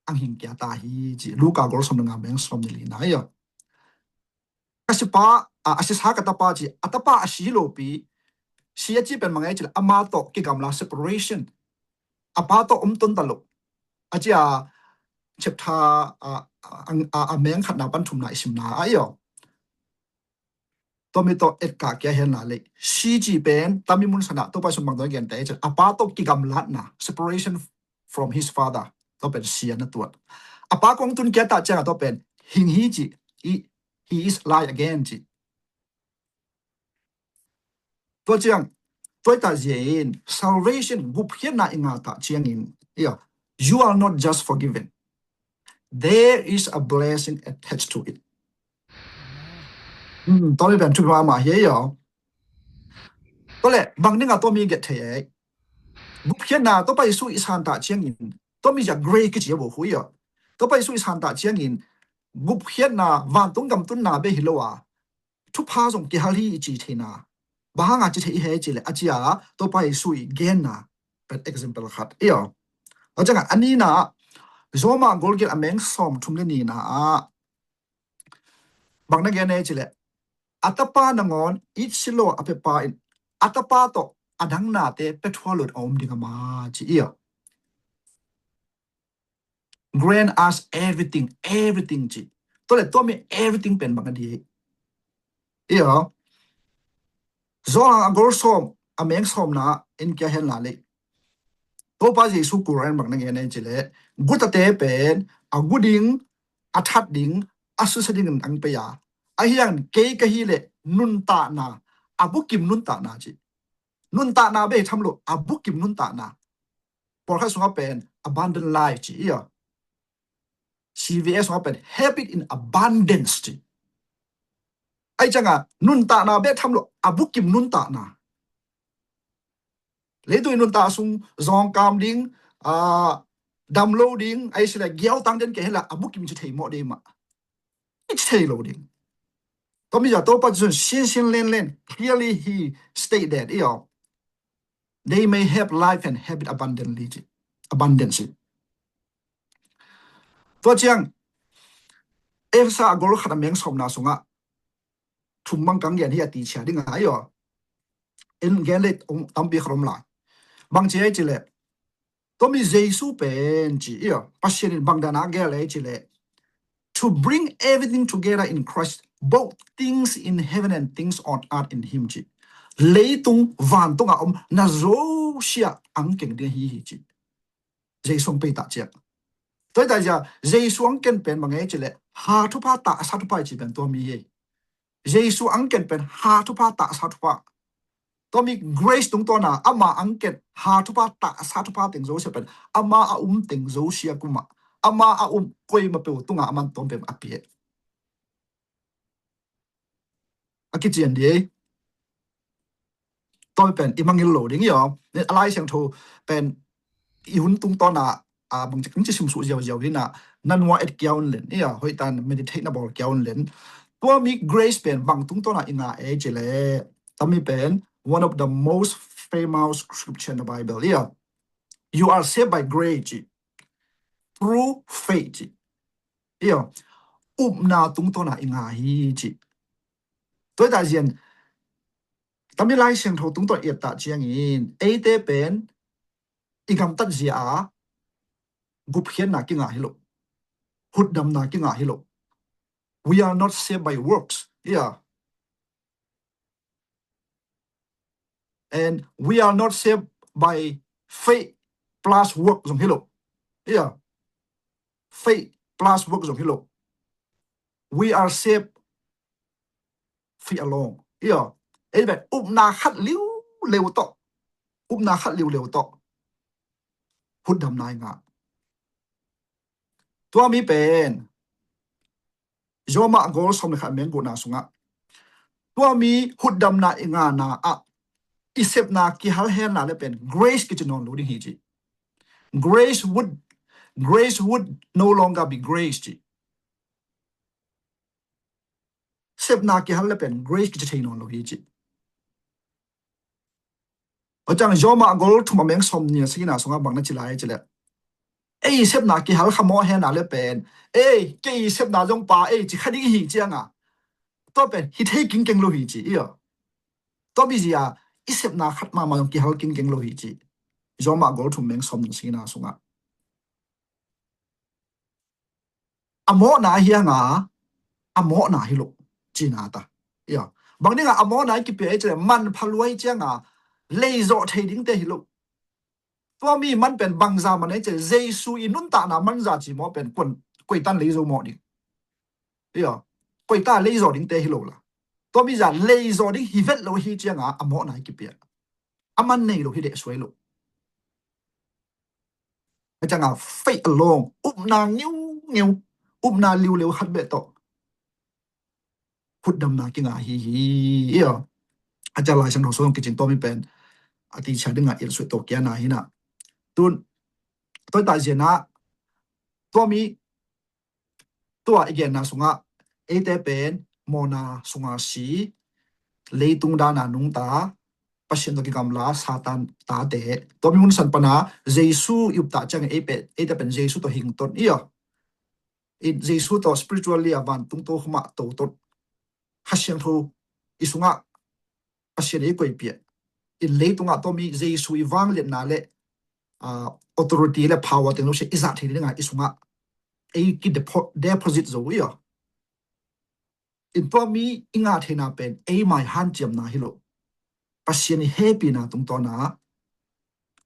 ang hing kia ta hi ci. Luka gol sawm le nga meng sawm ni li na i aw. Ka sipa a, a sisa ka tapa ci, a tapa a si lopi, si a ci pen bang ei ci leh ama tawh kigamla separation. A pa tawh om ton ta lo. A ci a chapter a, a, a, a meng khatna pan thumna i simna a i aw. Tua mi tawh et kah kia hen la leh, si ci pen tami mun sana Topa Jesu bang tua gen ta ei ci leh, a pa tawh kigamlatna, separation from his father. Tua pen si a na tuat. A pa kong tun kia ta ciang a tua pen hing hi ci, he, he is alive again ci. Tua ciang, tua i ta zia in salvation gupkhiatna i ngah ta ciangin, i aw, you are not just forgiven. There is a blessing attached to it. Hmm, tua mi pen thupi mahmah hi ei aw. Tua leh bang ding a tua mi get thei ei. Gupkhiatna Topa Jesu i san ta ciangin, tua mi zia grace kici a bo hu i aw. Topa Jesu i san ta ciangin gupkhiatna vantung gam tunna beh hi lo a, thupha zong kihal hi i ci theina. Bang hanga ci thei i hei ci leh a ci a Topa Jesu i genna pen example khat i aw. A cianga a nina, Roma gol giat a meng sawm thum le nina ah bang na gen ei ci leh, a tapa nangawn it silo a pia pa in a tapa tawh a dang nate pia thuah lo a om ding a ma ci i aw. Grant us everything, everything ci. Tua leh tua mi everything pen bang a di ei. I aw. Zawhang a gol sawm a meng sawmna en kia hen la leh, Topa Jesu Quran bang na gen ei ci leh, gutate pen a gu ding, a that ding, a susia ding in ang pei a. Ahi hang kei ka hi leh nuntakna, a bukim nuntakna ci. Nuntakna beh tham lo, a bukim nuntakna. Pawlkhat sungah pen abundant life ci i aw. C V S sungah pen habit in abundance ci. Ahi cianga nuntakna beh tham lo, a bukim nuntakna. Leitung i nuntak sung zawngkam ding, a, dam lo ding, ahi si leh giautang den kei hen la a bukim ci thei mawh dei mah. I ci thei lo ding. Tua mi zia Topa Jesu in sinsin lenlen, clearly he state that, i aw. They may have life and have it abundantly ci. Abundance ci. Tua ciang Efesa a gol khat a meng sawmna sungah thum bang kang gen hi a, ti cia ding a, i aw. En gen le tampi khat om lai. Bang ci ai ci le, tua mi Jesu pen ci, i aw, Pasian in bang dan a gel ai ci le, to bring everything together in Christ, both things in heaven and things on earth in him ci. Leitung vantung a om na zosia ang keng ding hi hi ci. Jesu ang pei ta ciang. Tua hi ta zia, Jesu ang ken pen bang e ci le, ha thupha ta sa thupha ci pen tua mi hi. Jesu ang ken pen ha thupha ta sa thupha. Tua mi grace tungtawna ama ang ken ha thupha ta sa thupha teng zosia pen ama a um teng zosia kuma, ama a um koima peu tunga aman tuam pen a pia. A kician di ei. Tua pen i mangil lo ding i aw. A Lai Siangtho pen i hun tungtawna, a, bang ci, ci simsuh ziauziau hi na, na nuai et kiaun len i aw, hoih tan meditate na bawl kiaun len. Tua mi grace pen bang tungtawna i nga e ci le, tua mi pen one of the most famous scripture in the Bible i aw. You are saved by grace ci, through faith ci. I aw, upna tungtawna i nga hi ci. Tua hi ta zian, tua mi Lai Siangtho tungtawn i et ta ciangin, eite pen i gamtat zia a gupkhiatna kinga hi lo, hutdamna kinga hi lo. We are not saved by works. I aw. And we are not saved by faith plus work zong hi lo. I aw. Faith plus work zong hi lo. We are saved faith alone. I aw. Ei pen upna khat liuleu tawh, upna khat liuleu tawh hutdamna i nga. Tua mi pen Roma a gol sawm le khat meng gukna sungah, tua mi hutdamna i ngana ah i sepna kihal henla le pen grace kici nawn lo ding hi ci. Grace would, grace would no longer be grace ci. Sepna kihal le pen grace kici thei nawn lo hi ci. Tua ciang Roma a gol thum a meng sawmnih a sagihna sungah bang na ci lai ci le, ei sepna kihal kha mawh hena le pen, ei kei sepna zong pa ei ci kha ding hi cianga, tua pen hi thei kingkeng lo hi ci i aw. Tua mi zia i sepna khat mahmah zong kihal kingkeng lo hi ci. Roma a gol thum meng sawmnih a sagihna sungah a mawhna hi hanga, a mawhna hi lo cina ta. Ia, bang dinga a mawhna i kipia i ci le, manpha luai cianga leizawh thei dingte hi lo. Tua mi man pen bangza man i ci le, Jesu i nuntakna manza ci maw pen kuan, koitan leizo mawh ding? Ia, koita leizo dingte hi lo la. Tua mi za leizo ding hi vet lo hi cianga a mawhna i kipia. A man nei lo hi deh suai lo. A cianga faith alone, upna ngiungeu, upna liuleu khat beh tawh hutdamna kinga hi hi. Ia, a cia Lai Siangtho sung kicin tua mi pen a ti cia dinga ilsuai tawh kiana hi na. Tun, tua ta ziana, tua mi tua i genna sungah eite pen mawhna sunga si, leitung dana nungta, Pasian tawh kigamla Satan tate. Tua mi hun san pana Jesu i upta ciangin ei pen, eite pen Jesu tawh hington ia, i Jesu tawh spiritually a vantung tawh humah toton, Kha Siangtho i sungah Pasian ei koipia in leitungah tua mi Jesu i vangliatna le, ah, authority le power teng lo sia i zah thei dinga i sungah ei ki depo-, deposit zo ia. In tua mi i ngah theina pen ei mai hanciamna hi lo. Pasian i hepina tungtawna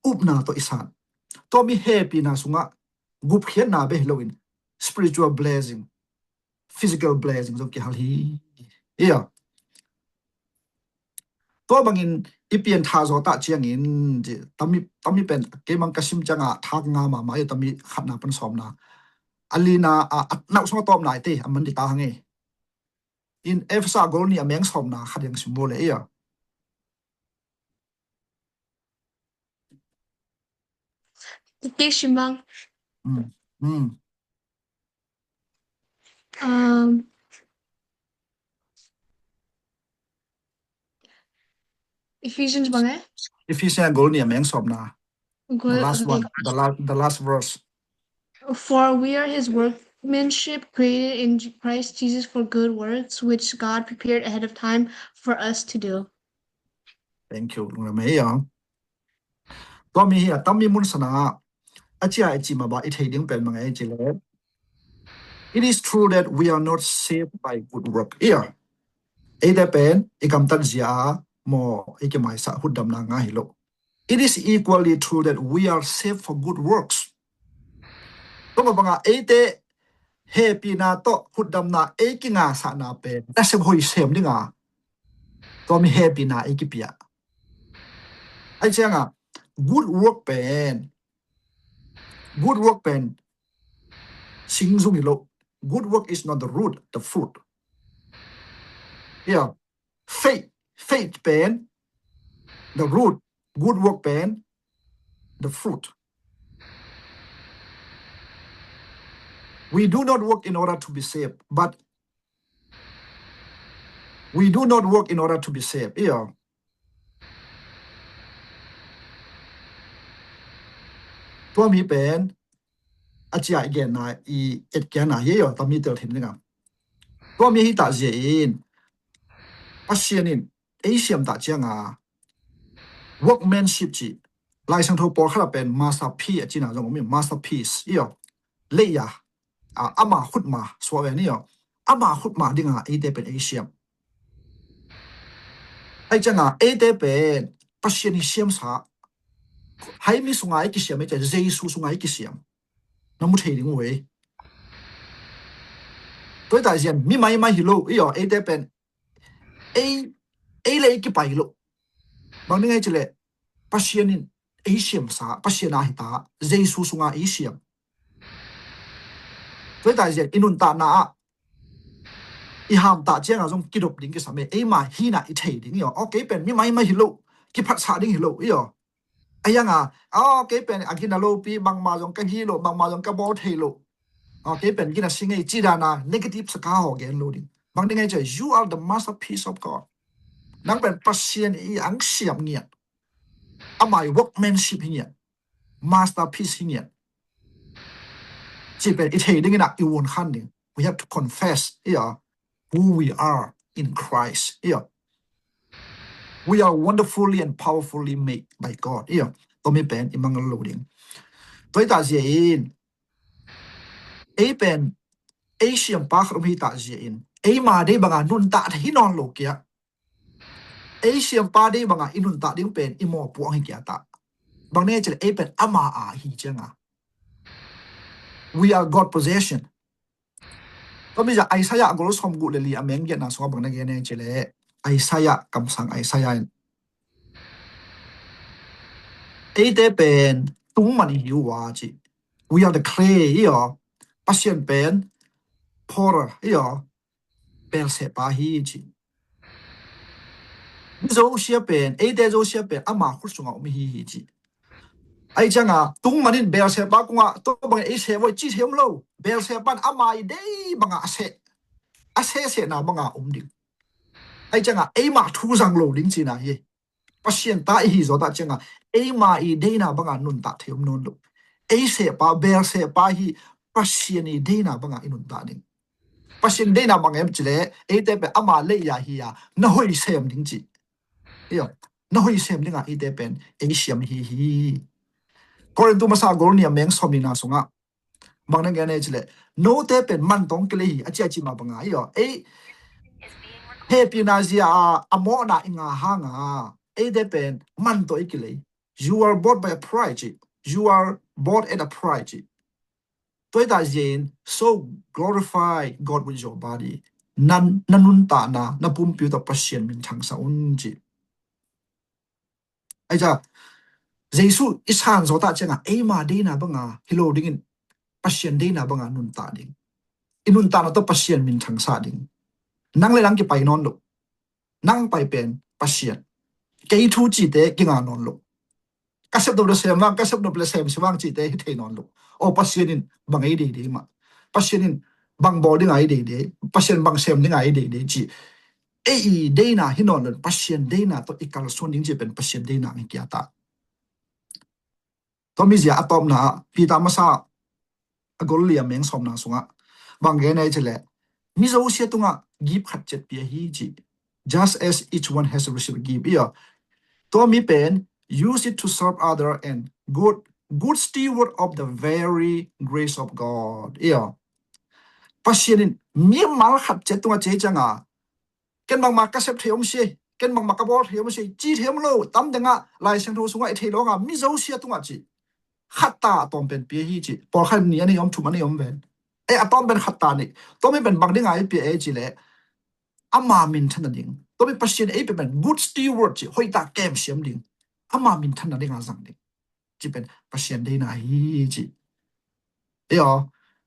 upna tawh i san. Tua mi hepina sungah gupkhiatna beh hi lo in spiritual blessing, physical blessing zong kihal hi. Ia. Tua bangin i pian tha zaw ta ciangin, tami, tami pen keimang ka sim cianga thak nga mahmah ia, tami khatna pan sawmna. A lina a, a nauh sung a tawpna i te, a man di ta hang e. In Efesa gol ni a meng sawmna khat yang sim bo le ia. Kei sim bang. Mm. Mm. Um, Ephesians bang eh? Ephesians gol ni a meng sawmna. The last one, the la-, the last verse. For we are his work, Workmanship created in Christ Jesus for good works, which God prepared ahead of time for us to do. Thank you. Lungrem ei a. Tua mi hi a, tam mi mun sana a cia i ci mah bang i thei ding pen bang ei ci le. It is true that we are not saved by good work. Ia. Eite pen i gamtat zia a maw i kimaisa hutdamna ngah hi lo. It is equally true that we are saved for good works. Tua mah banga eite hehpihna tawh hutdamna ei kingasahna pen nasep hoih sem dinga tua mi hehpihna ei kipia. Ai cianga good work pen, good work pen singzung hi lo. Good work is not the root, the fruit. Yeah. Faith, faith pen the root, good work pen the fruit. We do not work in order to be saved, but we do not work in order to be saved. Ia. Tua mi pen a cia i genna i etkiana hi a, tua mi tel thim dinga. Tua mi hi ta zia in Pasian in ei siam ta cianga workmanship ci. Lai Siangtho pawlkhat a pen masterpiece a cina zong om in, masterpiece. Ia. Leia a, ama khutma suah ve ni aw. Ama khutma dinga eite pen ei siam. Ai cianga eite pen Pasian i siamsa. Hai mi sunga i kisiam ei cia, Jesu sunga i kisiam. Na mu thei ding uh ei. Tua i ta zian mi maimai hi lo i aw, eite pen ei, ei le ei kipai lo. Bang ding ei ci le Pasian in ei siamsa, Pasian a hita, Jesu sunga ei siam. Tua i ta zian i nuntakna ah i hamtah cianga zong kidop ding kisam e, eima hina i thei ding i aw. Aw kei pen mi maimai hi lo, kiphatsah ding hi lo i aw. A ianga aw kei pen a gina lopi, bangma zong ka hi lo, bangma zong ka bawl thei lo. Aw kei pen gina sing ei ci dana negative saka haw gen lo ding. Bang ding ei ci, you are the masterpiece of God. Nang pen Pasian i ang siam ngiat. Ama i workmanship hi ngiat. Masterpiece hi ngiat. Ci pen i thei dingin ah i won khan ding. We have to confess ia who we are in Christ. Ia. We are wonderfully and powerfully made by God. Ia. Tua mi pen i mangal lo ding. Tua i ta zia in ei pen ei siampa khat om hi ta zia in eima dei banga nuntak hi nawn lo kia. Ei siampa dei banga i nuntak ding pen i mawpuang hi kia ta. Bang ne cile ei pen ama a hi cianga we are God possession. Tua mi za Isaiah a gol sawm guh le li a meng giatna sunga bang na gen ne cile Isaiah kamsang Isaiah in eite pen tungman i hi uh a ci. We are the clay i aw. Pasian pen potter i aw. Belsehpa hi ci. Mi zosia pen, eite zosia pen ama khut sunga om hi hi ci. Ai cianga tungman in belsehpa kunga tua bangin ei seh voi ci seh om lo. Belsehpa in ama i dei banga a seh, a seh sehna banga om ding. Ai cianga eima thu zang lo ding cina hi. Pasian ta i hi zawtah cianga eima i deina banga nuntak thei om nawn lo. Ei sehpa, belsehpa hi. Pasian i deina banga i nuntak ding. Pasian deina bang em cile eite pen ama leia hi a na hoi sem ding ci. Ia. Na hoi sem dinga eite pen ei siam hi hi. Korintu masa gol nia meng sawm nina sunga bang na gen ei cile note pen man tawng kilei hi a cia ci ma banga i aw. Ei hehpihna zia a a mawhna i nga hanga eite pen man tawh i kilei. You are bought by a price ci. You are bought at a price ci. Tua i ta zia in so glorify God with your body. Na nuntakna na pumpi uh tawh Pasian minthangsa un ci. Ai ca Jesu i san zawtah cianga eima deina banga hi lo dingin Pasian deina banga nuntak ding. I nuntakna tawh Pasian minthangsa ding. Nang le nang kipai nawn lo. Nang pai pen Pasian. Kei thu cite kinga nawn lo. Ka sep nop le sem vang, ka sep nop le sem si vang cite hi thei nawn lo. Aw Pasian in bang ei deidei mah. Pasian in bang bawl dinga ei deidei. Pasian bang sem dinga ei deidei ci. Ei i deina hi nawn lo. Pasian deina tawh i kalsuan ding ci pen Pasian deina hi kia ta. Tua mizia a tawpna Peter masa a gol li a meng sawmna sungah Bang gen ei ci leh, mi zosia tungah gift khat ciat pia hi ci. Just as each one has received a gift. Ia, tua mi pen, use it to serve other and good, good steward of the very grace of God. Ia, Pasian in mimal khat ciat tungah ci cianga, ken bangmah ka sep thei om si, ken bangmah ka bawl thei om si, ci thei om lo, tam dengah Lai Siangtho sungah i thei lo nga, mi zosia tungah ci. Khat ta a tawm pen pia hi ci. Pawlkhat ni a nei om, thum a nei om ven. E, a tawm pen khat ta ni. Tua mi pen bang dinga i pia e ci leh, ama minthan nading. Tua mi Pasian ei pia pen good steward ci, hoih ta kem siam ding. Ama minthan nadinga zang ding. Ci pen Pasian deina hi ci. Ei aw,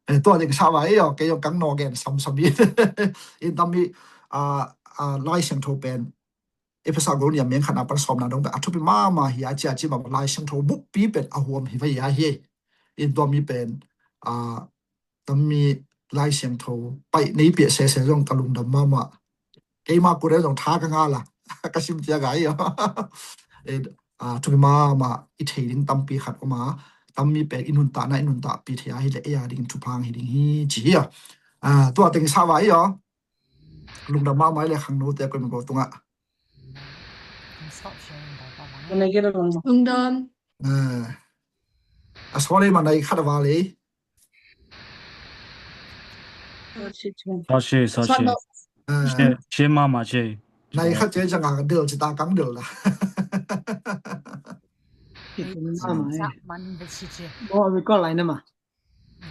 eh, tua ding sa vai ei aw, kei aw kang naw gen samsam hi. In tam mi, ah, ah, Lai Siangtho pen Efesa gol nih a meng khatna pan sawmna dong pen a thupi mama hi a, cia ci mama Lai Siangtho bukpi pen a huam hi vai a hi. In tua mi pen, ah, tam mi Lai Siangtho paih nei piah sese zong ka lungdam mama. Keima kure zong tha ka ngal a, ka sim cia gai a. Eh, ah, thupi mama i thei ding tampi khat om a, tam mi pen i nuntakna i nuntakpi thei a hi leh ei a ding thuphang hi ding hi ci hi a. Ah, tua teng sa vai a. Lungdam mama i le khangno te ko mi ko tungah. Lungdam. Ah. A sawlei ma nai khat a va lei. Sa si, sa si. Ah. Share, share mama share. Nai khat cia cianga del ci ta kang del la. Mama eh. Mo, we ko lai na ma.